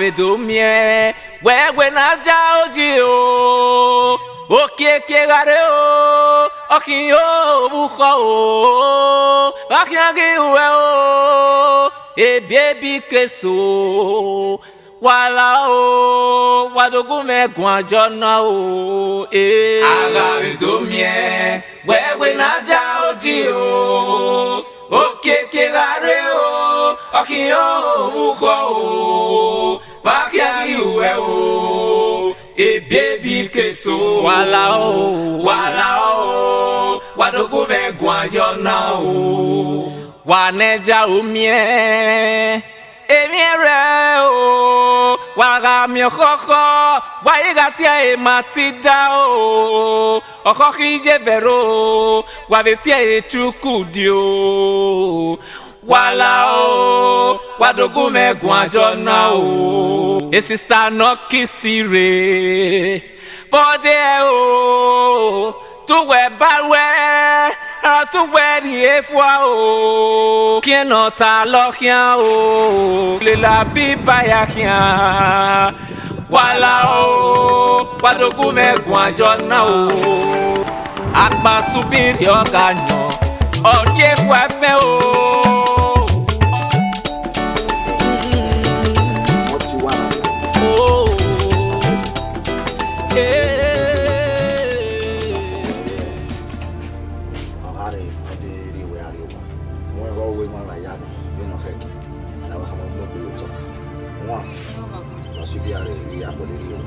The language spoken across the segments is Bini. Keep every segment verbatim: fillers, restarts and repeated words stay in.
Vbe do miẹn wẹ wẹ ne a ja oji o, okiekie gha rre o, ọ khian ovbukhọ o, vbe a khian ghi ruẹ o, ebiebi keso, wa la o, wa do gu mwẹ guan jọ na o, eh. A gha vbe do miẹn wẹ wẹ ne a ja oji o, okiekie gha rre o, ọ khian ovbukhọ o, vbe a khian ghi ruẹ o, ebiebi keso. Wa la o, wa la o, wa do gu mwẹ guan jọ na o. Wa ne ja u miẹn, emwi ẹrrẹ o, wa gha miẹn ọkhọkhọ, wa i gha tie ẹre ma ti da o, ọkhọkhọ iye vbe ẹro, wa vbe tie ẹre chuku di o. Wa la o, wa do gu mwẹ guan jọ na o. E sista nọ kisi rre, vbe ọ de o, te uwẹ ba ruẹ, ra te uwẹ rhie fua o. Khian ne ọ ta lọ khian o, lele abiba ya khian. Wa la o, wa do gu mwẹ guan jọ na o. Akpasubi rhie ọga yọn, ọ rhie ekhua ẹfẹn o. Wọ́n ti wá. Oh. Eh. Ọ gha rre, ọ de rhie wẹ a rrie owa. Mu ẹghẹ ọvbehe emwa vbe a ya nọ, vbene ọ khẹke, ne a wa khama mu egbe vbe otọ. Wan, wa sẹ ubi a rre, vbe a kpọlọ rrie owa.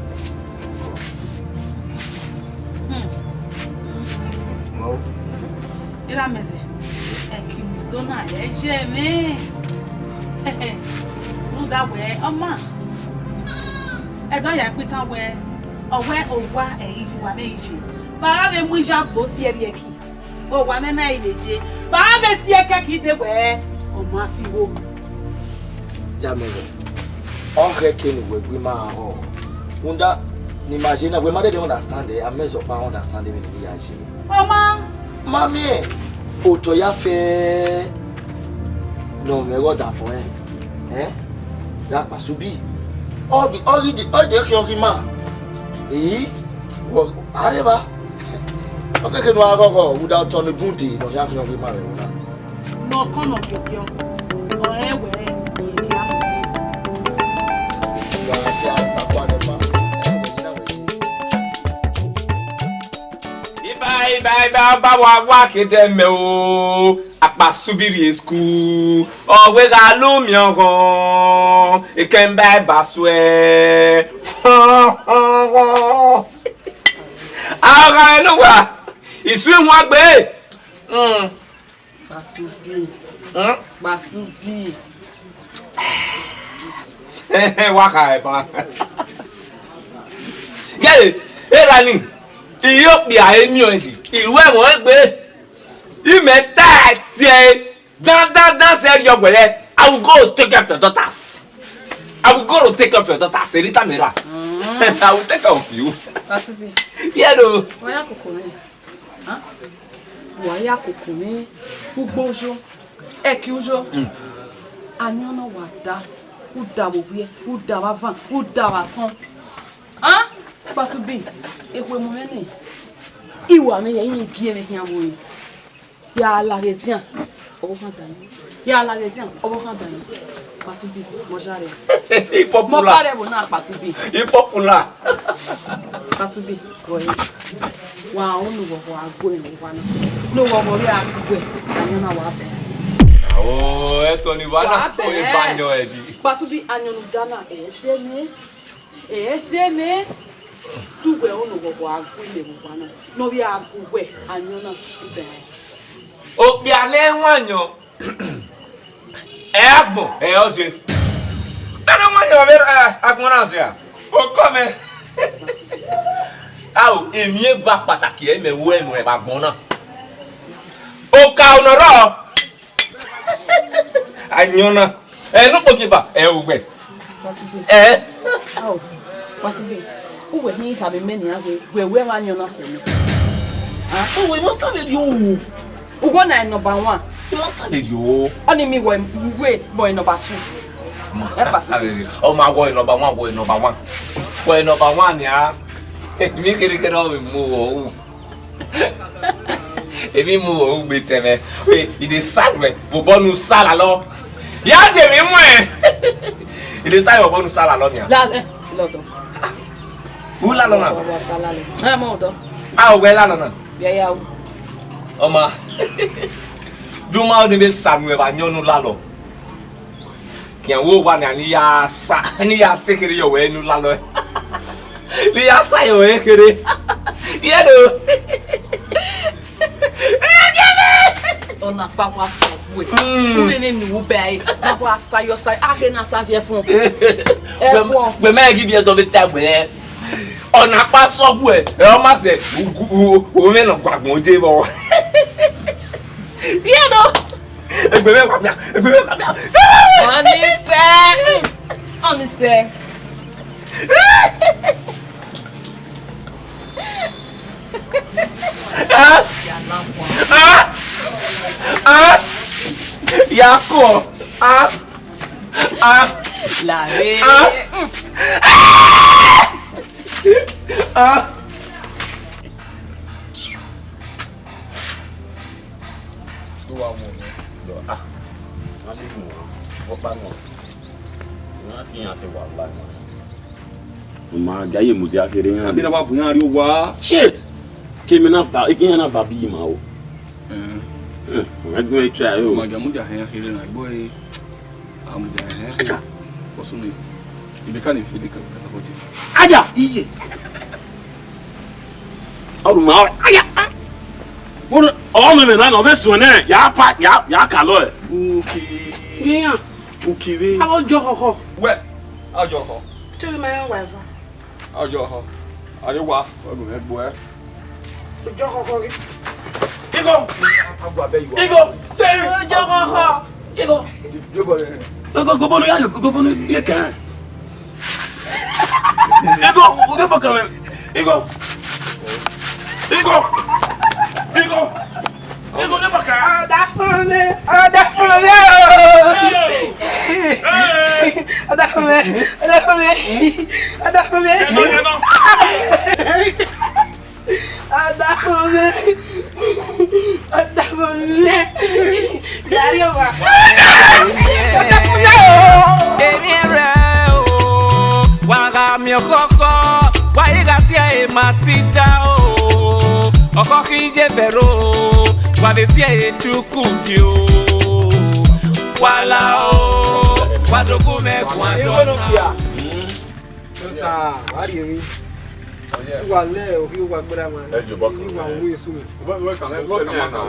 Hmm. Mo. Iramẹzẹ, ẹki mu do na, ẹ ye mwẹ. Rhunmwuda wẹ, ọ ma. Ẹdẹ ọ ya ikpitan wẹ, ọ wẹ owa ẹ i ye uwa nẹ iye. Vbe a gha vbe mu iyagbo si ẹre ẹki. Owa nẹ na i vbe ye. Vbe a vbe si ẹkẹki de wẹ, ọ ma si wo. Iramẹzẹ, ọ khẹke ne uwẹ gbe ima họ. Rhunmwuda ne ima ye na, wẹ ma dede understand ẹre, amẹzẹ ọkpa understand vbene I ya ye. Ọ ma. Ma miẹn, otọ ya fẹ ne ọ mwẹ ighe ọdafẹn ẹnrẹn, ẹn? Ya kpasubi. Ọ ghi, ọ ghi de, ọ de khian ọ ghi ma. Ee, wọ, a rre evba. Ọ keke ne u gha ghọghọ, rhunmwuda otọ ne bun de, ne ọ khian khian ọ ghi ma vbe ẹvbo na. Ne ọ kọn nọ giọgiọ, ọ rẹn wẹ, ọ ye gie a. Wa gha fi aro sa kua nẹ ọkpa. Iba, iba, iba, ọba wa wa khedẹ mẹ o, Akpasubi rrie school, ọ wẹ gha lu miẹn ọghọn, ekẹn ba ẹba suẹ. A gha rẹn ne uwa, isu ihuan gbe. Hmm. Kpasubi. Hmm? Kpasubi. Wa kha ẹban. Gẹre, erha ni, I ye okpia emiọn yi, I ru ẹmwẹ ọnrẹn gbe. Imẹ ta ẹre tie ẹre, dan, dan, dan, sẹ rriọ wẹẹ, I will go take care of your daughters. I will go to take care of your daughters. Erha tama erha. Mm. I will take care of you. Kpasubi. Yeah, no. Wẹ ya koko nẹ. Hàn? Wa ya koko ne ugbo uyo, ẹki uyo. Mm. Ayọn na wa da, u da vbe ovbiẹ, u da vbe avan, u da vbe asọn. Hàn? Kpasubi, ekhue mu mwẹ nẹ, I wa mwẹ ya, I gie mwẹ khian vbe ore. Ya la ghe edian, ọvbokhan da yan. Ya la ghe edian, ọvbokhan da yan. Kpasubi, mọ ya rre. I popular. Mọ kpa rre vbe na, Kpasubi. I popular. Kpasubi, gọ ẹre. Wa unu ghọghọ a gu ẹre vbe owa na. Ne ghọghọ rhie a gu ẹre, ayọn na wa bẹn. O, ẹtọ ni wa na. Wa bẹn. Ko e ba yan ẹdi. Kpasubi, ayọn ne u da na, ẹ sẹ nẹ. Ẹ sẹ nẹ. Du wẹ unu ghọghọ a gu ẹre vbe owa na. Ne ọ rhie a gu ẹre, ayọn na bẹn. Okpia ne ẹ wan yan. Ẹ agbọn, ẹ ọ ye. Ẹnẹ wọn yọ vbe, ẹ, agbọn na dia. Okọ mẹ. Ao, emwi eva kpataki ẹ mẹ wẹ nọ ẹvba agbọn na. Oka onọ rọ. Ayọn na. Ẹ, nukpo gieva, ẹ, uwẹ. Kpasubi. Ẹ. Ao, Kpasubi. Uwẹ hin khama mẹ nian wẹ, wẹ wẹ wa ayọn na sẹ mẹ. Ah, uwẹ mọ ta vbe rrie o. Uwẹ na number one. Mọ ta vbe rrie o. Ọni mi wẹ, wẹ, wẹ number two. Ẹ Pastor. Ọ ma wọ number one, wọ number one. Wọ number one nia. Mi kere kere ọ mu wọ u. Emwi mu ugbe tẹmwẹ. Wẹ, I de sa ruẹ, vbe obọ ne u sa lalọ. Ya de emwi muẹn. I de sa ruẹ obọ ne u sa lalọ nia. La, eh, silọtọ. U lalọ na? Wa sa lalọ. Eh, mo dọ. A, wẹ lalọ na? Ya, ya, u. Ọ ma. De u ma ni vbe sa nuẹn vbe ayọn ne u lalọ. Kian wo wa na ni ya sa, ni ya se kere yọ wẹ ne u lalọ. Ni ya sa yọ wẹ kere. Ye do. Ọna kpa wa sa wẹ. Mm. U vbe ne mi wo bẹ ẹ. Na wa sa yọ sa, a ghe na sa je fun. Ẹ fun. Wẹ mẹ gi bi ẹdọ vbe ta wẹ. Ọna kpa sọ wẹ. Ẹ ọ ma sẹ, u, u, u, u mẹ nọ gbagbọn je vbọ. Ye do. Egbe mwẹ wa mia, egbe mwẹ wa mia. Ọnise. Ọnise. Ah! Ah! Ah! Yako! Ah! Ah! Lare. Ah! Ah! Do wa mu nẹ. Ah, a lele mu, vbọkpa nọ. Iran te iran te wa la nọ. Ma ga ye mudia kherhe iran. Abira wa bu iran rrie owa. Shit! Ke mẹ na va, ke iran na va bi ma o. Mm. Eh, ma do try o. Ma ga mudia hẹn kherhe na, boy. Amudia hẹn. Aja. Boss mi. Ibe ka ni fi de ka ka ka. Aja, iye. Ọruma, aya. Wọ́n, ọmọ mi náà, ọbẹ̀ sùn náà, yà á pa, yà á, yà á kà lọ ẹ̀. Uki. Gíyàn. Uki ve. Àwọn ọjọ́ kọ̀ọ̀kọ̀. Wẹ́, ọjọ́ kọ̀. Tí o máa ń wà fún. Ọjọ́ kọ̀. Àríwá, ọdún ẹ gbọ́ ẹ. Ọjọ́ kọ̀ọ̀kọ̀ rí. Igo. Agbo abẹ́ yìí wá. Igo. Ọjọ́ kọ̀ọ̀kọ̀. Igo. Igo, igo, igo, bọ́nu yá, igo, bọ́nu yé kàn. Igo, ude baka me. Igo. Igo. Igo. Igo ne baka. Ada fun mi, ada fun mi. Hey. Hey. Ada fun mi, ada fun mi. Ada fun mi. Ẹ nọ, ẹ nọ. Ada fun mi. Ada fun mi. Dari owa. Èmi rẹ̀ o, wa gha miẹn ọkọkọ, wa i gha tie e ma ti da o. Ọkọ khin ye vbe ẹro, wa vbe tie e tuku di o. Wa la o, wa dogun mẹ guan dọ na. Osa, wa rhie emwi. Uwa lẹ ovbi uwa gbera ma. Ẹ jọ bọ kan. Uwa wu esu mi. Wẹ, wẹ kan, wẹ kan ma kan.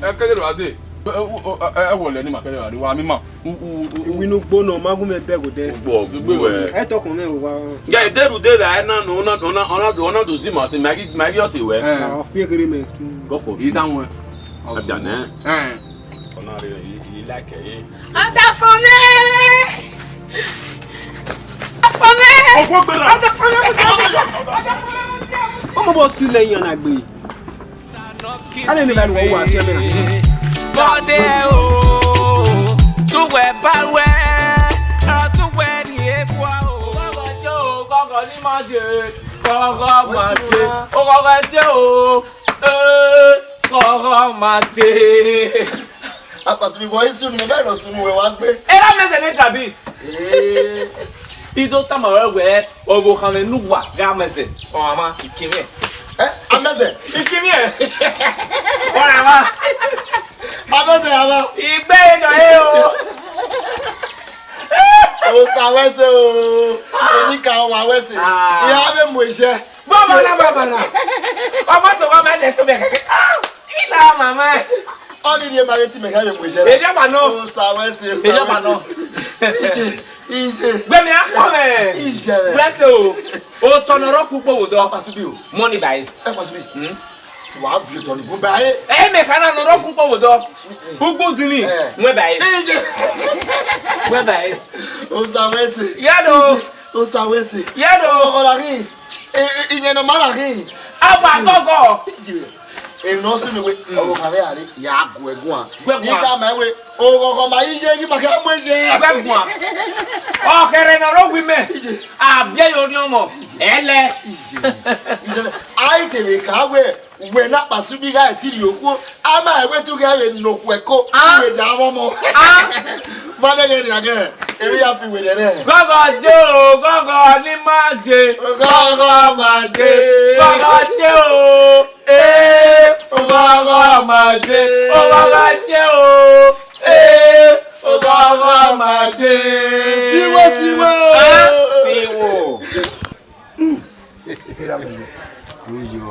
Ẹ kẹdẹ lọ ade. Ẹ, ẹ, ẹ, ẹ wọlẹ ni ma kẹdẹ lọ ade. Wa mi ma. U, u, u, u. Iwinu gbo nọ, ma gun mẹ bẹ go dẹ. Ugbo, ugbo ẹ. Ẹ tọkun mẹ wa. Ya ederu de la ẹ na no, ona, ona, ona, ona do zi ma se, ma gi, ma gi ọse wẹ. Ẹ. Ọ fi ekere mẹ. Gọfọ. Idan wẹ. Ada nẹ. Ẹ. Ọna rẹ, i, i like ẹ. Ada fun mi. Ada fun mi. Ọgbọ gbera. Ada fun mi. Ọmọ bọ su ilẹ̀ yan na gbe. Ale ni ba ni wọ wa tiẹ mẹ na. Bọdẹ o, tuwẹ ba wẹ, a tuwẹ ni e fua o. Kọkọ jẹ o, kọkọ ni ma jẹ, kọkọ ma jẹ, o kọkọ jẹ o, ee, kọkọ ma jẹ. Apasumi, vbọ i sunu, mẹ bẹghe ne ọ sunu wẹ wa gbe. Erha mẹ zẹ ne Gabis. Ee. I do tama ruẹ wẹẹ, ọvbokhan mwẹ ne uwa gha mẹ zẹ, ọ ma, I kin mwẹ. Ẹ, a mẹ zẹ? I kin mwẹ. Ọ ra ma. A mẹ zẹ, a ma. Igbe jọ ye o. Osa wẹ sẹ o. Emi ka wa wẹ sẹ. Ah. I a vbe mu ẹzẹ. Baba na, baba na. Ọmọ sọ wa mẹ dẹ sọ mẹ kẹkẹ. Ah, ila mama. Ọ ni rhie ma ghe te imẹ gha vbe mu ẹzẹ na. Erriọ ma nọ. Osa wẹ sẹ, osa wẹ sẹ. Erriọ ma nọ. Ije, ije. Gbẹmí akpọ mẹ. Ije mẹ. Wẹ sẹ o. Otọ ne ọ rre ọkpukpo vbe odọ. Apasubi o. Mọ ni ba e. Ẹ Apasubi. Hmm? Wa viọ otọ ni gun ba e. Ẹ mẹ fana ne ọ rre ọkpukpo vbe odọ. Ugbo dini. Eh. Wẹ ba e. Ije. Wẹ ba e. Osa wẹ sẹ. Ya do. Ije. Osa wẹ sẹ. Ya do. Ọ, ọ la ghi. E, e, iyẹn ne ọ ma la ghi. Ava gọgọ. Ije. Emwi ne ọ sunu wẹ, ọghọghọ mwẹ a re, ya gu ẹre guan. Gu ẹre guan. Ikhama wẹ, ọghọghọ ma ye iye, ghi ma khian mu iye. Gu ẹre guan. Ọ khẹrhẹ ne ọ rre owa imẹ. Iye. A biẹ ye orhiọn ọmọ, ẹlẹ. Iye. A i te vbe kha wẹ, wẹ ne Akpasubi gha ti rhie okhuo, a ma wẹ te u ghẹ vbe ne okhuo ẹko, ah, u vbe da vbe ọmọ. Ah. Ma dẹghe rria gẹ, emwi ya fi wẹ nẹ. Gọgọ je o, gọgọ ni ma je. Gọgọ ma je. Gọgọ je o. Ee, oghọghọ ma je. Oghọghọ je o. Ee, oghọghọ ma je. Siwo, siwo. Ah, siwo. Oyo.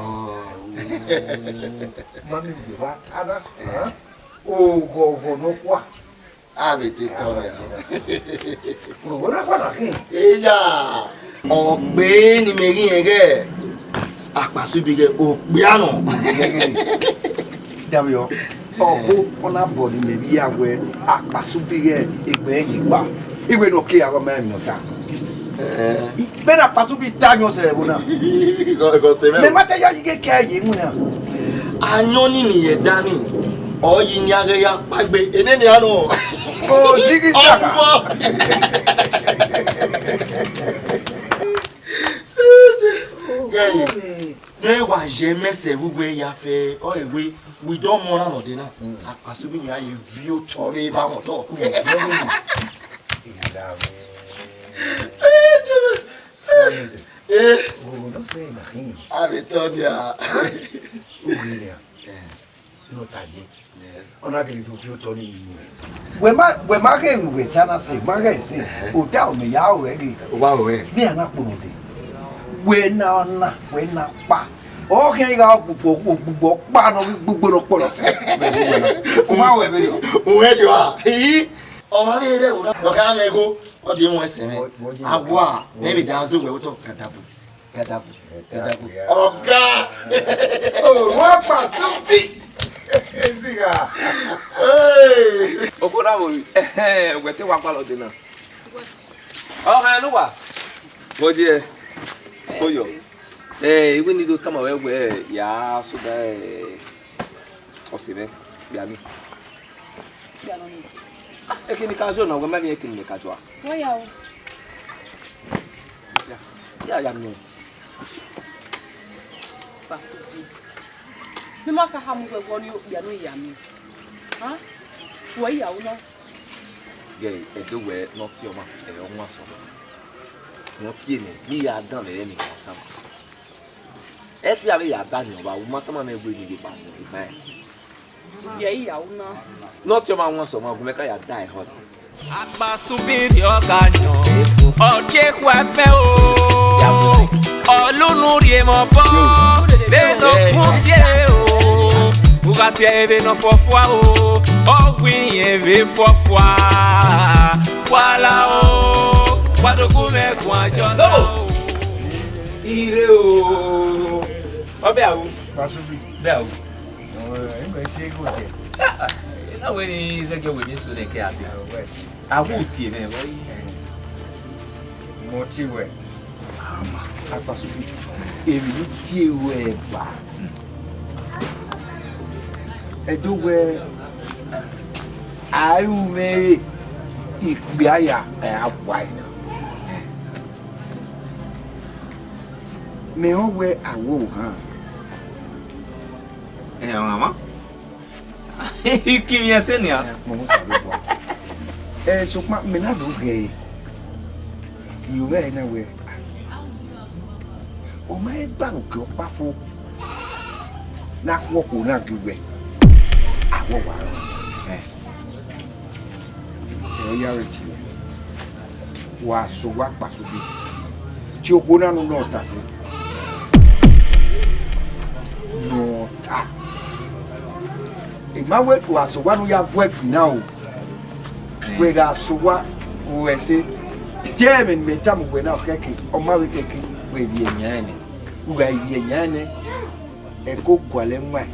Mami, ugbẹn wa ta na. Oghọghọ nọkhua. A vbe te tọn mẹ. Oghọghọ nọkhua na khin. Eya, ọ gbe ne imẹ ghi rẹn ighẹ Akpasubi ighẹ okpia nọ. Davio, ọ kpo, ọ na bọ ne imẹ vbe ya wẹ Akpasubi ighẹ egbe ẹre ye ikpa. Iwẹ ne ọ ke aghọ ma emwi ne ọ ta. Eh. Vbene Akpasubi ta ayọn sẹ ẹvbo na. Gọ-, gọ sẹ mwẹ o. Mẹ ma te ya yi ghe ke ye iwinna. Ayọn ni ni ye da ni, ọ yi ni a ghẹ ya kpaegbe, eneni a nọ. O, zighi zaga. Ọgbọ. Gẹe, ne wa ye mẹ sẹ vbe uwẹ ya fẹ, ọ e we, we dọ mọ na nọ de na. Mm. Akpasubi ni a ye viọ otọ vbe ba mọ otọ. Mm. Eh. Oghọghọ nọ sẹ na khin. A vbe tọ dia. Oghọghọ nia. Eh. Ne ọ ta ye. Eh. Ọ na gele do viọ otọ ni yi. Wẹ ma, wẹ ma ghẹ emwi wẹ ta na sẹ, ma ghẹ sẹ. Eh. Ota ọ mẹ ya ru ẹre ghe. Wa ru ẹre. Mẹ a na kpolo de. Wẹ na na, wẹ na kpa. Ọ khian gha ogbugbo, ogbugbo ọkpa nọ, ogbugbo nọ kpọlọ sẹ. Wẹ ni wẹ na. U ma ru ẹre vberriọ. U ru ẹre rua. Ii. Ọmwa vbe rre ẹvbo na, ọ kha mwẹ igho, ọ dia wọn ẹsẹ mwẹ. Awa, mẹ vbe da zẹ uwẹ otọ, gadabu, gadabu, gadabu. Ọga! Owa Akpasubi! Ezigha! Hey! Okhuo na vbe ri, wẹ te wa gualọ dee na. Ọ họn ne uwa. Vbọ ye? Koyọ. Eh, iwẹ ni do tama wẹ wẹ ya sẹ obọ, eh, ọse mwẹ, gbe a ni. Gbe a nọ ni. Ah, ekene ka zọ na, wẹ ma miẹn ekene mẹ ka zọ a? Wẹ ya o. Ya, ya, ya miẹn. Akpasubi. Mẹ ma ka ha mu wẹ vbe ọ ni okpia ne u ya miẹn. Ha? Wẹ ya o nọ. Gẹ ẹdẹ wẹ ne ọ tie ọmwa, ẹ, ọ wan sẹ ọmwa. Ne ọ tie nẹ, ne I ya dan vbe ẹre ne I ya tama. Ẹ te a vbe ya da ni ọba, u ma tama mwẹ wẹ ne I vbe kpa ni ima ẹn. Yẹ I ya u na. Ne ọ tie ọmwa wan sẹ ọmwa, gu mwẹ ka ya da ẹhọ na. Akpasubi rhie ọga yọn, ọ tie ekhua ẹfẹn o. Ọ lunu rhie emọ obọ, vbene okun tie o. U gha tie ẹre vbene ọ fuọfua o, ọ wẹ irẹn vbe fuọfua. Wa la o, wa do gu mwẹ guan jọ na o. Ire o. Ọ bẹ aro. Akpasubi. Bẹ aro. Ọ, ẹ, ẹ, ẹ, tie ghe odẹ. Ah, ah, ena wẹ ne I zẹgiẹ wẹ ne eso nẹ kẹ a dee. Ah, wẹ si. A wu tie mwẹ vbọ yi. Eh. Mẹ ọ tie wẹ. Ama, Akpasubi, emwi ne I tie ruẹ gba. Ẹdẹ wẹ, a ru mwẹ re, ikpia ya, ẹ a wa ẹre na. Mẹ ọ wẹ a wo ohan. Ẹ, ọmwa. I ki mwẹ ẹse nian. Ẹ, sokpan mẹ na do ghee. I ru mwẹ na wẹ, ọ ma he gbaroghe ọkpa fo ne a khu okhuo na gie uwẹ, a wẹ wa rọ. Ẹ. Ẹ, ọ ya rre tie. Wa sẹ owa Akpasubi. Tie okhuo na ne ọ ta sẹ. Ne ọ ta. I ma wẹ wa sẹ owa ne u ya gu ẹgbin na o. Wẹ gha sẹ owa, u ru ẹse. Te ẹmwẹ ne mẹ tama uwẹ na khẹke, ọ ma vbe khẹke, wẹ vbiẹ yan nẹ. U gha vbiẹ yan nẹ, ẹko gualọ ẹwaẹn.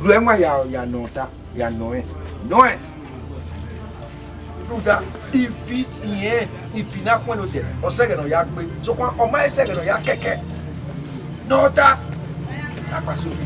Ru ẹwaẹn ya, ya nọ ọta. Ya nọ ẹn, nọ ẹn. Rhunmwuda, ifi irẹn, ifi ne a khuẹn ne odẹ, ọ sẹ ẹghẹ ne ọ ya gbe, sokpan ọ ma he sẹ ẹghẹ ne ọ ya kẹkẹ. Ne ọ ta, Akpasubi.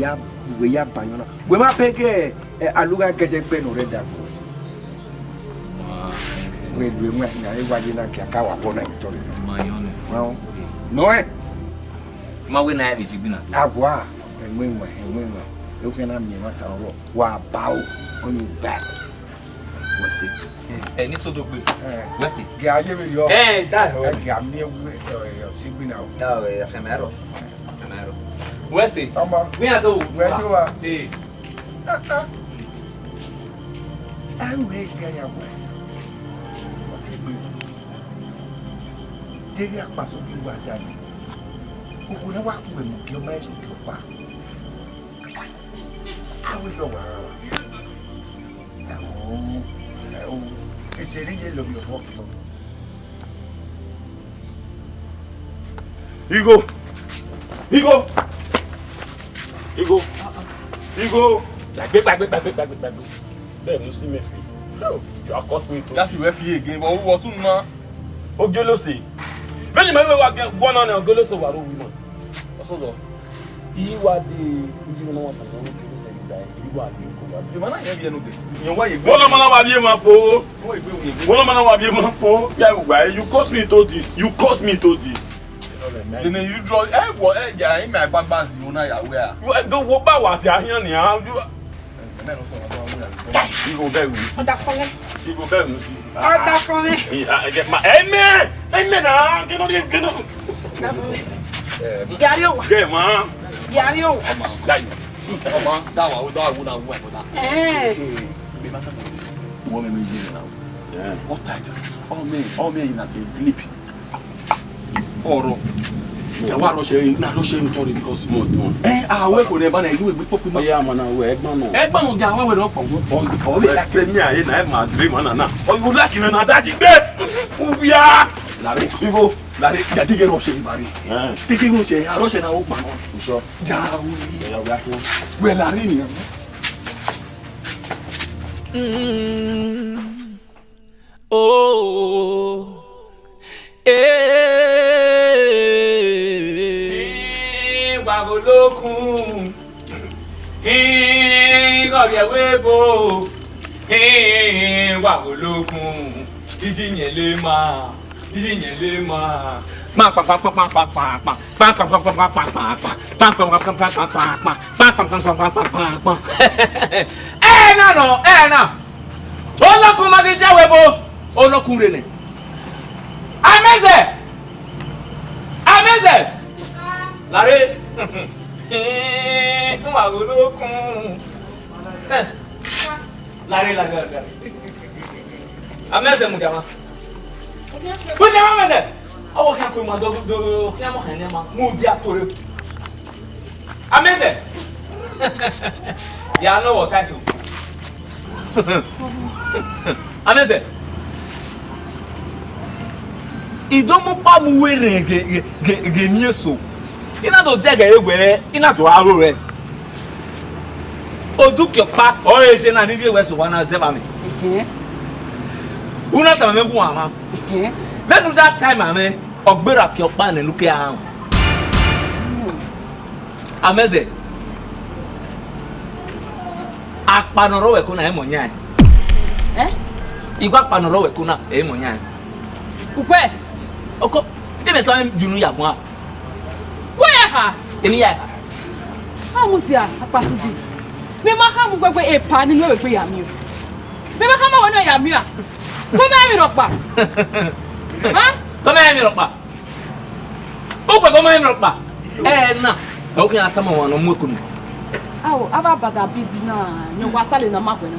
ya, wẹ ya ba yọn na. Wẹ ma bẹgẹ, ẹ, alugha gẹdẹgbẹ ne ọ rre ẹdẹ agbọn. Wẹ lu emwa na, e wa ye na, kia ka wa bọ na, tọ rẹ. Ma yọn nẹ. Ma o. Nọ ẹ. Ma wẹ na ẹ vbe ji gbinna. Awa, ẹmwẹ emwa, ẹmwẹ emwa. E khian na miẹn emwa ta ọrọ. Wa ba o, on your back. Wẹ sẹ. Ẹ, ni sodogbe. Ẹ. Wẹ sẹ. Gẹ a ye vberriọ. Ẹ, da ẹrọ. Ẹ, gẹ a miẹn wẹ, ẹ, ẹ, ọ si gbinna o. Da ẹrọ, ẹ, a fian ma ẹrọ. A fian ma ẹrọ. Wẹ sẹ. Ọmọ. Wẹ ya do. Wẹ do wa. Ee. Ẹ, wẹ gẹ ya wẹ. Ọ si gbinna. Deghẹ akpasẹ ghi wa da ni. Okhuo ne wa khuẹ mu gie ọma eso gie ọkpa. Avbe yọ wa ra. Ẹo, ẹo, ese rre iye lọ vbe obọ. Igho! Igho! Igho! Igho! Gbagbe, gbagbe, gbagbe, gbagbe, gbagbe. Bẹghe ne u si mẹ fi. You are cause me to. Ya si wẹ fi ege, vbe ọ sunu na? Ogiolose. Vbene ima wa guọnọ nẹ, Ogiolose wa ro wi ma. Ọsọdọ. I wa de, iye ne ọ wa tama Ogiolose ghi dae, I wa de ko wa. Emwa na yẹn vbiẹ ne u de. Yẹn wa ye egbe. Wọlọma na wa vbiẹ emwa fo. Wọlọma na wa vbiẹ emwa fo. Ya wa, you cause me to this. You cause me to this. Then you draw, eh, what, eh, yeah, in my bag, bag, you know, yeah, where? Well, the what about what I hear now? Igho bẹghe unu. Ọdafẹn mwẹ. Igho bẹghe unu si. Ọdafẹn mwẹ. Amen. Amen. Ah, kí ló dé, kí ló? Ọdafẹn mwẹ. Gari owa. Gẹ ma. Gari owa. Ọmọ, da yi. Ọmọ, da wa, da wa, da wa, da wa. Eh. Wọ́n mi mi yé na. What title? Oh, me, oh, me, na ti clip. Ọrọ. Ya wa rọshẹ, na rọshẹ otọ rẹ because. Ẹ, a wẹ ko nẹ ba na, iwe gbe popu ma. Ọya, ma na wẹ, ẹgban nọ. Ẹgban nọ, ya wa wẹ rọ kpọ. Ọ, ọ, ọ, wẹ se mi aye na, ẹ ma dream na na. Ọ, you like me na, daji gbe. Uya. Lare, ivo, lare, ya dige rọshẹ ibare. Eh. Dige rọshẹ, a rọshẹ na o kpa nọ. Sure. Ja wi. Ya wa ko. Wẹ lare ni. Mm. Oh, eh. Wa gholokun, eh, gọrriẹ webo, eh, wa gholokun, izi yẹn le ma, izi yẹn le ma. Kpa, kpa, kpa. Ẹ na nọ, ẹ na. Olọkun ma ghi ya webo, olọkun rre nẹ. Amẹzẹ! Amẹzẹ! Lare. Wa gholokun. Lare, lare, lare. Amẹzẹ mudia ma. Mudia ma Amẹzẹ. Ọwọ khian ko ma do do khian mọ hẹn ma. Mudia tore. Amẹzẹ. Ya nọ wọ ta eso. Amẹzẹ. I do mu kpa mu uwu erhẹn ghe, ghe, ghe, ghe eni eso. I na do dẹghe ẹre wẹẹ, I na do aro rẹ. Oduki ọkpa ọre je na ni rhie wẹ sẹ owa na zẹ vbe amẹ. Ẹhẹn. U na tama mwẹ gu uwa mwa. Ẹhẹn. Vbene u da ta ima mwẹ, ọ gberra ke ọkpa nẹ ne u ke ra rẹn. Hmm. Amẹzẹ, akpa ne ọ rre ọvbokhan na, ẹ i mọ yan ẹn. Ẹ? I gua akpa ne ọ rre ọvbokhan na, ẹ i mọ yan ẹn. Ukwẹ. Ọkọ, de mẹ sa yu unu ya guan. Wẹ ya ha? Eni ya ha. A mu dia, Akpasubi. Mẹ ma khama uwẹ wẹ epa ni ne u vbe gbe ya miẹn. Mẹ ma khama wẹ ne u ya miẹn a? Kọ mẹ emwi rhọkpa. Ha? Kọ mẹ emwi rhọkpa. U kpẹgọ ma emwi rhọkpa. Ẹ na. Ẹ, u khian tama ọmwa ne ọ mu eko nẹ. Ao, avbe abada bidi na, ne wa ta le na ma wẹ na.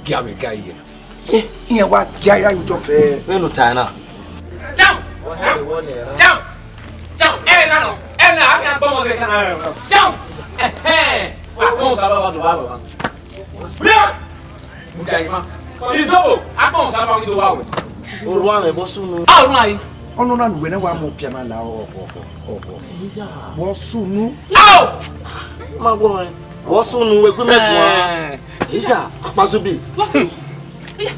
gia mwẹ ga ye. Iran wa gia ya yu jọ fẹ. Vbene u ta na. Jam! Jam! Jam! Ẹ na nọ, ẹ na, a khian gbọmọ sẹ kana. Jam! Ẹhẹn! Wa gbọmọ sẹ aba wa do wa wẹ wa. Wẹ! Mu dia ima. Izobo, a gbọmọ sẹ aba wa do wa wẹ. Orua mwẹ vbọ sunu. A orua yi. Ọnọna ne uwẹ na wa mu piana la ọghọ ọghọ ọghọ. Vbọ sunu. Ao! Ma gbọmọ. Vbọ sunu, wẹ gu mẹ guan. Iya, Akpazubi. What's up? Iya,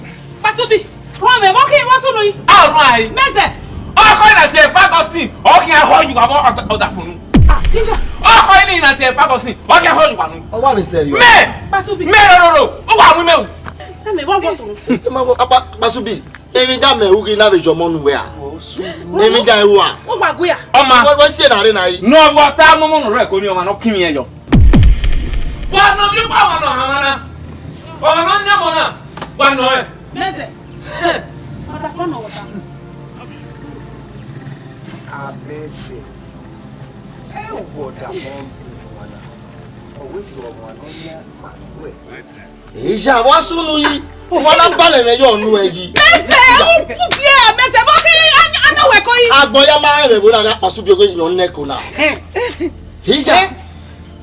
Akpazubi. Rọmẹ, vbọ khin, what's up, Nui? A rọmẹ. Mẹzẹ. Ọkọ na te Ferguson, ọ khian họ yu wa vbọ ọdafunu. Ah, Iya. Ọkọ ni na te Ferguson, ọ khian họ yu wa nu. Ọ wa vbe sẹrriọ. Mẹ. Akpazubi. Mẹ rororo, ọ wa mu mẹ o. Mẹ, vbọ, what's up? Akpazubi. Emwi da mẹ ru ghi na vbe yọ ọmọ ne uwẹ a? Emwi da ru a? Ọ wa gu ya. Ọma. Wẹ, wẹ si ẹre na rre na yi. Ne ọ vbe ta mọmọ nọ rẹ ko ni ọmwa ne ọ kin mwẹ yọ. Wa nọ ovbi ọkpa, wa nọ ọmwa na. Ọmwa ne ọ yan ọmọ na. Wa nọ ẹ. Mẹzẹ. Ọdafọn nọ wọta. Amẹzẹ. Ẹ wọ ọdafọn nọ wọta. Ọ wẹ yọ ọmwa ne ọ yan ọmwa ne uwẹ. Eya, wa sunu yi. Wa na balẹ mwẹ yọ nu ẹ yi. Mẹzẹ, u, u viẹ, mẹzẹ, vbọ khin, a, a na wẹ ko yi. Agbọn ya ma rẹ vbe na Akpazubi oghe yan nẹ ko na. Hẹn. Eya. Hẹn.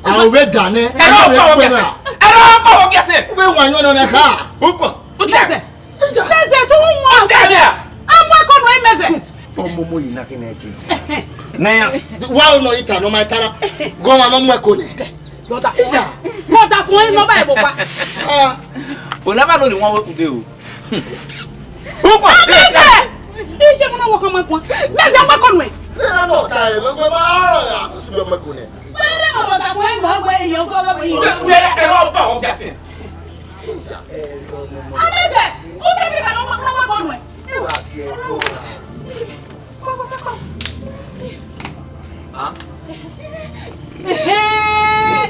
A ro vbe da nẹ. Ẹ rọ pa wọ gẹsẹ. Ẹ rọ pa wọ gẹsẹ. U vbe wan yan nẹ kha. U kọ. U gẹsẹ. Mẹzẹ, te u mu ọmọ. Mẹzẹ. A mu ẹko nuẹn mẹzẹ. Ọmọmọ yi na kene ẹtin. Nẹ ya. Wa nọ ita nọ ma tara. Gọ ma nọ mu ẹko nẹ. Brother. Ija. Brother fun ẹ nọ ba ebo pa. Ah. O na ba lo ni wọn we kunde o. Upa. Mẹzẹ. Ije mo na wọ kọ ma gbọn. Mẹzẹ mu ẹko nuẹn. Ẹ na nọ ta ẹ, gbẹgbẹ ma rọ ya. Su lo mu ẹko nẹ. Wẹrẹ mo brother fun ẹ nọ wẹ iye ọgọ lọ wẹ iye. Wẹrẹ ẹ rọ ba ọ ja sin. Amẹzẹ, u sẹ ke ka nọ mu ẹko nuẹn.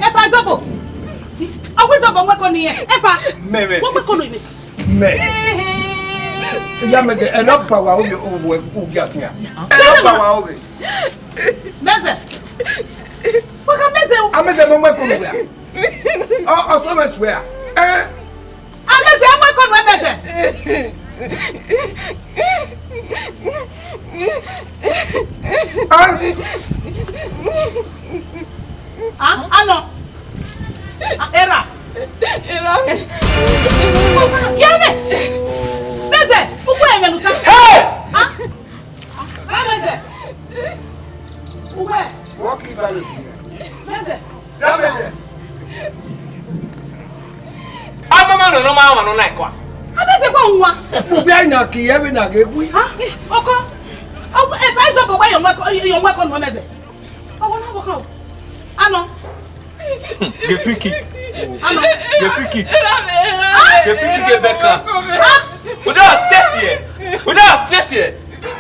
Epa Izobo. Ọgua Izobo, wẹ ko ni ẹ? Epa. Mẹmẹ. Wẹ ko ni mẹ? Mẹ. Ehe. Ya mẹ sẹ, ẹ na ba wa o, o, o, o, ya sia. Ẹ na ba wa o. Mẹzẹ. Wẹ ka mẹzẹ o. A mẹzẹ mo mẹ ko ni wẹ. Ọ, ọ sọ mẹ swear. Eh. Amẹzẹ, a mu ẹko nuẹn mẹzẹ. Ah, anọ. Ah, erha. Erha. Gie mẹ. Mẹzẹ, u gu ẹmwẹ ne u ta. Hey! Ah. Amẹzẹ. U gu ẹ. Wọ́n kì í balẹ̀ jù. Mẹzẹ. Amama nọ nọ ma wa nọ na ẹkọ a. Amẹzẹ gba wan. Ubi ai na ki ẹvbe na ghe gui. Ha? Ọkọ. Ọkọ, e pa izo bọ gba yọ nwa ẹkọ, yọ nwa ẹkọ nọ mẹzẹ. Ọwọ na bọ kan o. Anọ. Gefiki. Anọ. Gefiki. Gefiki ke bẹka. Ha? Uda straight here. Uda straight here.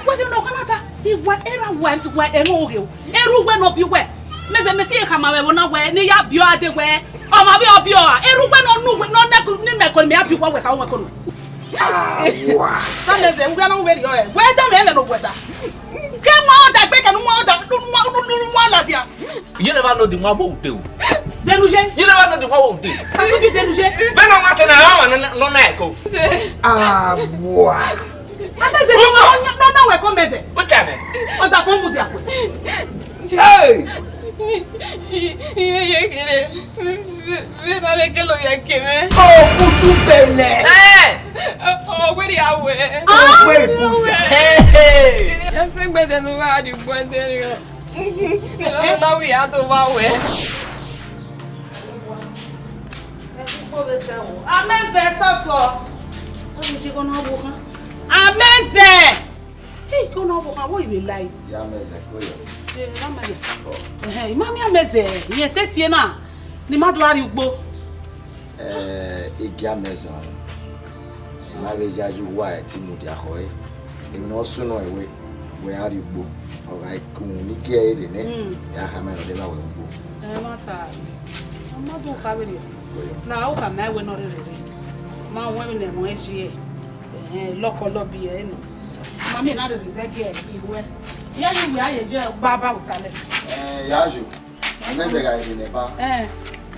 Wẹ de nọ ọkọ na ta. Iwa era wa wa ẹmwẹ oghe o. Erha uwẹ ne ọ biẹ uwẹ. Mẹzẹ mẹ si khama vbe ẹvbo na wẹ ne I ya biẹ ọre dee wẹ, ọ ma vbe ọ biẹ ọre a. Erha uwẹ ne ọ nu uwẹ, ne ọ nẹ ne imẹ ko ne imẹ ya biẹ uwẹ, wẹ kha wẹ ko nẹ. Awa. Amẹzẹ, uwẹ na wẹ rriọ ẹ. Wẹ da mẹ ẹmwẹ ne ọ wẹ ta. Ke ma ọda gbe kẹ ne u ma ọda, ne u ma, ne u ma ladian. You never know the one who dey. Denuye. You never know the one who dey. Asu bi Denuye. Bẹ́ẹ̀ náà máa ṣe náà, àwọn ọmọ náà náà ẹ̀kọ́. Àwa. Amẹzẹ, no, no, no, we come Amẹzẹ. Ó jà mẹ́. Ọ̀dà fún mu di àpò. Hey! Iye, iye, kere. Ve na le kelo ya keme. Okutu bẹlẹ. Ẹ! Ọ wẹ ri awe. Ọ wẹ ri awe. Hey, hey. Ya se gbede nu wa di gbede ri o. Ni lo na wi a do wa wẹ. Amẹzẹ sọfọ. Amẹzẹ. Hey, kọ na wo, a wo iwe lai. Ya Amẹzẹ ko yo. Eh, Amẹzẹ. Ẹhẹn, I ma miẹn Amẹzẹ, irẹn te tie na, ne I ma do gha rrie ugbo. Eh, I gie Amẹzẹ ọnrẹn. I ma vbe yayi uwa ẹtin mudia khọe. Emwi ne ọ sunu ẹre wẹ, wẹ a rrie ugbo. Ọ gha ku uhunmwu ne I gie ẹre nẹ, ya khama ẹre ọ de vba wẹ ugbo. Ẹ ma ta. Ọ ma do kha vberriọ. Ko yo. Na, ọ khama ẹre wẹ ne ọ rherhe rre. Ma wẹ vbene ẹmwẹ ẹre ye. Ẹhẹn, lọkọ lọbi ẹre nọ. Mami na rherhe zẹgiẹ iwẹ. Iye ye uwẹ a ye je ba ba utalẹ. Eh, ya yo. Amẹzẹ gha rherhe nẹ ba. Eh.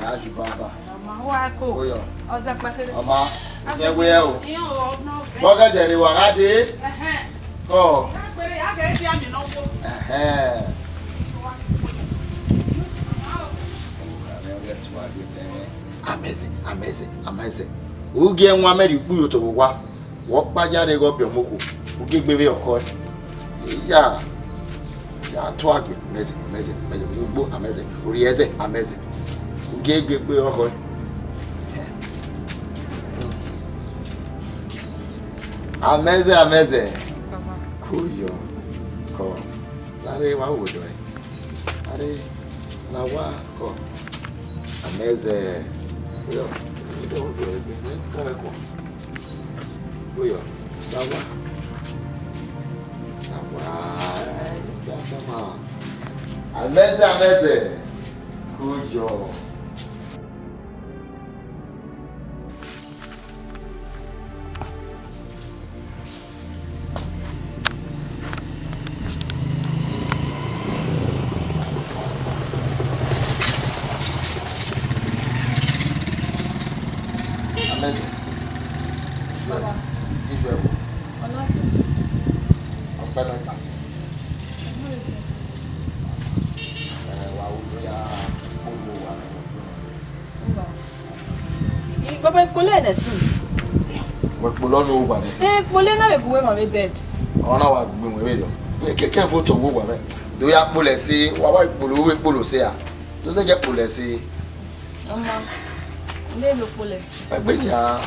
Ya yo ba ba. Ma wa ko. Ko yo. Ọzọ kpẹkẹrẹ. Ọ ma. Ẹ wẹ o. Iye o, no. Bọgẹdẹ rre wa gha dee. Ẹhẹn. Kọ. Ẹhẹn. Amẹzẹ, Amẹzẹ, Amẹzẹ. U gie ẹwaẹn mẹ rhie ukpu ye otọ vbe owa. Wẹ ọkpa ya rre ghe ọbiọmọ okhuo, u gie egbe vbe ọkhọe. Ya, ya tuagbe, Amẹzẹ, Amẹzẹ, Amẹzẹ, ugbo, Amẹzẹ, orhiẹzẹ, Amẹzẹ. U gie egbe ọkhọe. Amẹzẹ, Amẹzẹ. Ko yo, kọ. Lare wa wo dọe. Lare la wa kọ. Amẹzẹ. Yo, wo dọe, wo dọe, wo dọe, ko. Ko yo, la wa. La wa. Amẹzẹ, Amẹzẹ. Ko yo. Amẹzẹ. Baba. Ijuẹ wo? Ọlọtẹ. Ọpẹ nọ ipase. Ẹ, wa wo ya kpolo wa mẹ yọ kpolo. Baba. Ikpolo ẹnẹ sin. Wẹ kpolo ọnọ owa nẹ sin. Eh, ikpolo na vbe gu wẹ ma vbe bed. Ọ na wa gbe wẹ vberriọ. Kẹkẹ vo tọ wo wa mẹ. Do ya kpolo ẹse, wa wa ikpolo, wẹ kpolo ẹse a. Do sẹ jẹ kpolo ẹse. Ọma, ne lo kpolo. Ẹgbẹ nia.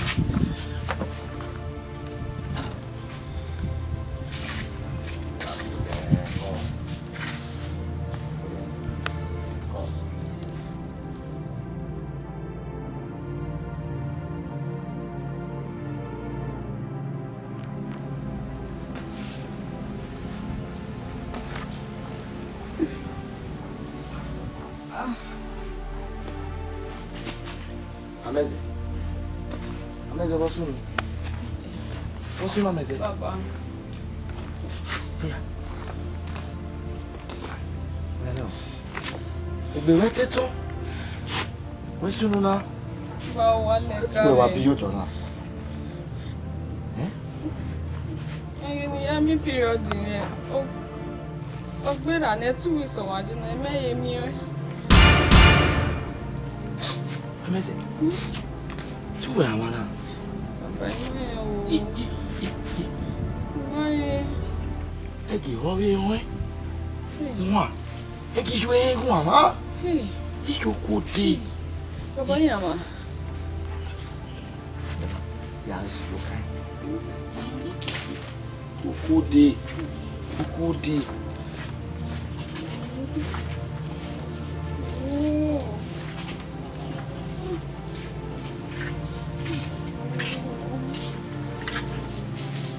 Amẹzẹ. Amẹzẹ, vbọ sunu? Vbọ sunu, Amẹzẹ? Baba. Iya. Hello. Egbe wẹ te tọn. Vbọ sunu na? Ba wa lẹ ga. Wẹ wa bi yotọ na. Eh? Ẹghẹ ne I ya miẹn period mwẹ, ọ, ọ gberra ne two weeks ọ wa je na, mẹ ye miẹn ọẹn. Amẹzẹ, te uwẹ a wan na? Baba, I wan o. I, i, i, i. I wan ẹn. Ẹgie ọ vbe ruẹn. Hmm. Wan. Ẹgie yu ẹre wan mwa. Hmm. Iye okuo dee. Baba, I wan mwa. Ya zẹ okhae. Okuo dee. Okuo dee.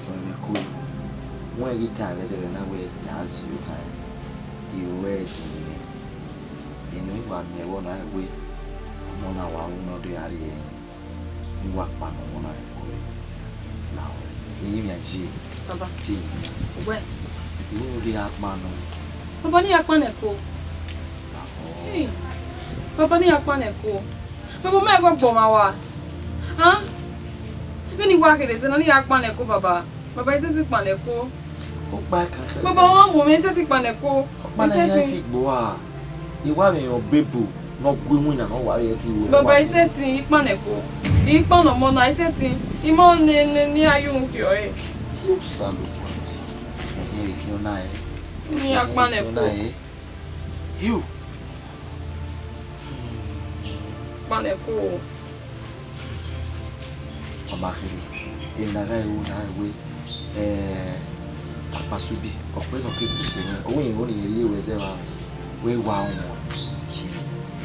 Ọmọ ko, wẹ ghi ta vbe ẹdẹrẹ na wẹ ya zẹ okhae, I ru ẹre dinmwi nẹ. Eno I wa miẹn vbọ na wẹ, ọmọ na wa ru ne ọ do ya rrie ẹre. Ne uwa kpa nọ, ọmọ na ẹko re. Na wẹ, eyimwian ye. Baba. Te. Wẹ. Ru rhie akpan nọ. Baba, ne I ya kpan ẹko. Hey, baba, ne I ya kpannẹ ẹko. Baba, ọ ma ẹghẹ ọgbọ ma wa. Vbene I wa kherhe zẹ na, ne I ya kpannẹ ẹko, baba. Baba, I sẹtin kpannẹ ẹko. Ọkpa kan sẹ. Baba, ọ ma mu mwẹ, I sẹtin kpannẹ ẹko. Ọkpa na, I sẹtin. Yan ti gbo a. I wa vbe yan obebo ne ọ gu iwinna ne ọ wa vbe ti ru ẹre. Baba, I sẹtin, I kpannẹ ẹko. I kpannẹ ọmọ na, I sẹtin. I ma ne, ne, ne a ye uhunmwu khian ẹre. Osanobua, Osa. Ẹhẹn, vbe khian na ẹre. Ne I ya kpannẹ ẹko. Yo. Kpannẹ ẹko. Ọ ma kherhe, emwi ne a gha ru na wẹẹ, eh, Akpasubi, ọ kpe ne ọ ke gu ẹre, ọ wẹẹ irẹn rhie ruẹ zẹ vbe amwẹ, wẹẹ wa rọnmwẹ,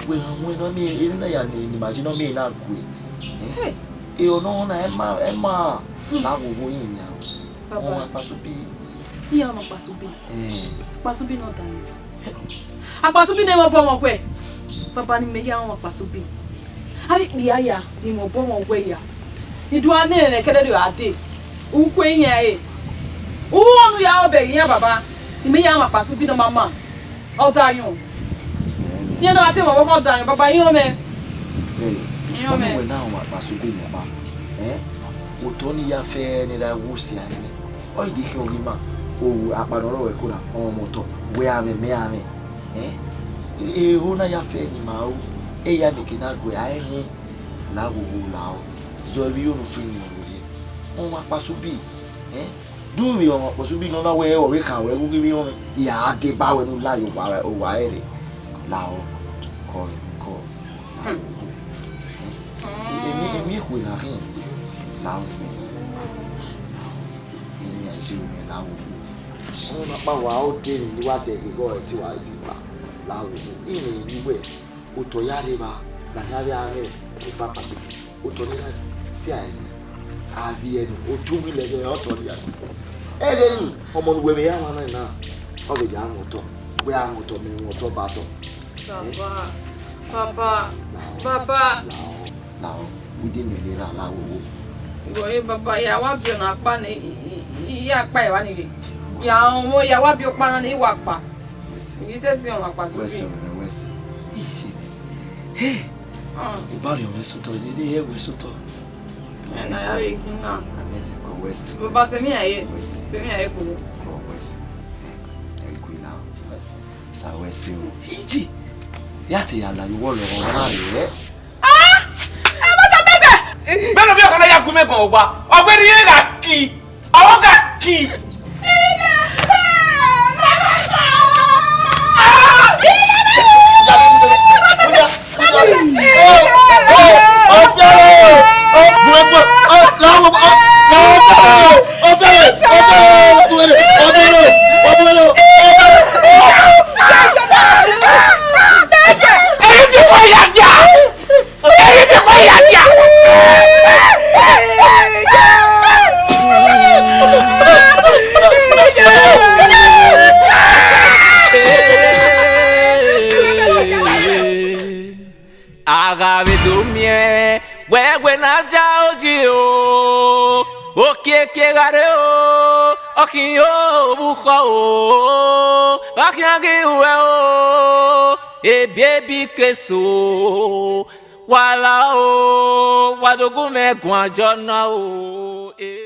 wẹẹ wa rọnmwẹ ne ọ miẹn, emwi ne a ya ni, ne ima ji ne ọ miẹn na gue, eh, Hey. E, ọ nọ na, ẹ ma, ẹ ma, la wo wo yin nia. Baba. Ọ wa Akpasubi. Iran ọmọ Akpasubi. Eh. Akpasubi ne ọ da ni. Akpasubi ne mwẹ obọ mwẹ ọghe. Baba, ne imẹ ya rọnmwẹ Akpasubi. Avbe ikpia ya, ne imẹ obọ mwẹ ọghe ya. I do a nene ne kẹdẹdẹ a dee. U kue iran ẹre. U ọnii ya obọ iran, baba. Imẹ ya rọnmwẹ Akpasubi ne ọ ma ma. Ọdayọn. Iran na te mwẹ ọvbokhan, ọdayọn, baba, iran mẹ. Hey, iran mẹ. Wẹ na rọnmwẹ Akpasubi nẹ, baba. Eh? Otọ ne I ya fẹ ne I ra wu si a nẹ. Ọ i di khian ghi ma, ohu akpa ne ọ rrọọ ẹko na, ọ mwẹ otọ, wẹ amwẹ, mẹ amwẹ. Eh? Eho na ya fẹ ne ima ru, eya neke na gue, a i hin, la wo wo la o. Zọ vbe iro ne u fi yin ọmwa rhie. Ọmwa Akpasubi, eh? Du vbe ọmwa Akpasubi ne ọ na wẹ ọ vbe khan wẹ ghughi vbe irọnmwẹ, I a deba wẹ ne u la ye owa, owa ẹre. La o, kọ vbe kọ. Hmm. Emwi, emwi ekhue na khin, la o. Emwi a i si mwẹ, la o. Ọmwa na kpa wa, ọ de emwi ne wa dẹ ghe igho ẹre te wa, te wa, la o. Irẹn yi wẹ, otọ ya rre evba, ne a khian vbe a mwẹ eva Akpasubi. Otọ ne I na si a ẹre, a vbiẹ nẹ, otu vbe ilẹghẹ otọ ne I ya. Ẹghẹ nii, ọmọ ne uwẹ vbe ya mwa na na, ọ vbe ya mwẹ otọ, wẹ a mwẹ otọ, mẹ mwẹ otọ ba otọ. Baba, baba, baba. Lao, lao, u di mẹ rre ra la wowo. Wẹ baba, ya wa biẹ ọna kpa ne I, I, I ya kpa evba ni rre. Ya rọnmwẹ, ya wa biẹ ọkpa na ne I wa kpa. Wẹ sẹ. I sẹtin rọnmwẹ Akpasubi. Wẹ sẹ, wẹ sẹ. Iye. Hey! Ah. Iba rẹ wẹ sotọ, dede ẹ wẹ sotọ. Ẹ na ya vbe khin na. Amẹ sẹ kọ wẹ sẹ. Baba, sẹ emwi hia ye. Wẹ sẹ. Sẹ emwi hia ye kpo. Kọ wẹ sẹ. Ẹ, ẹ gui la. Sa wẹ sẹ o. Iye. Ya te ya la, you want to run away, eh? Ah! Ẹ ma ta bẹsẹ. Bẹ́ẹ̀ ló bí ọ̀kan náà yà gún mẹ́gàn ọ̀gbà. Ọ̀gbẹ́ni yẹn là kì. Àwọn kà kì. Ẹ̀yin fi kọ́ ìyá díà. Ẹ̀yin fi kọ́ ìyá díà. A gha vbe do miẹn wẹ wẹ ne a ja oji o, okiekie gha rre o, ọ khian ovbukhọ o, ọ khian ghi ruẹ o, ebiebi ke so, wa la o, wa do gu mwẹ guan jọ na o.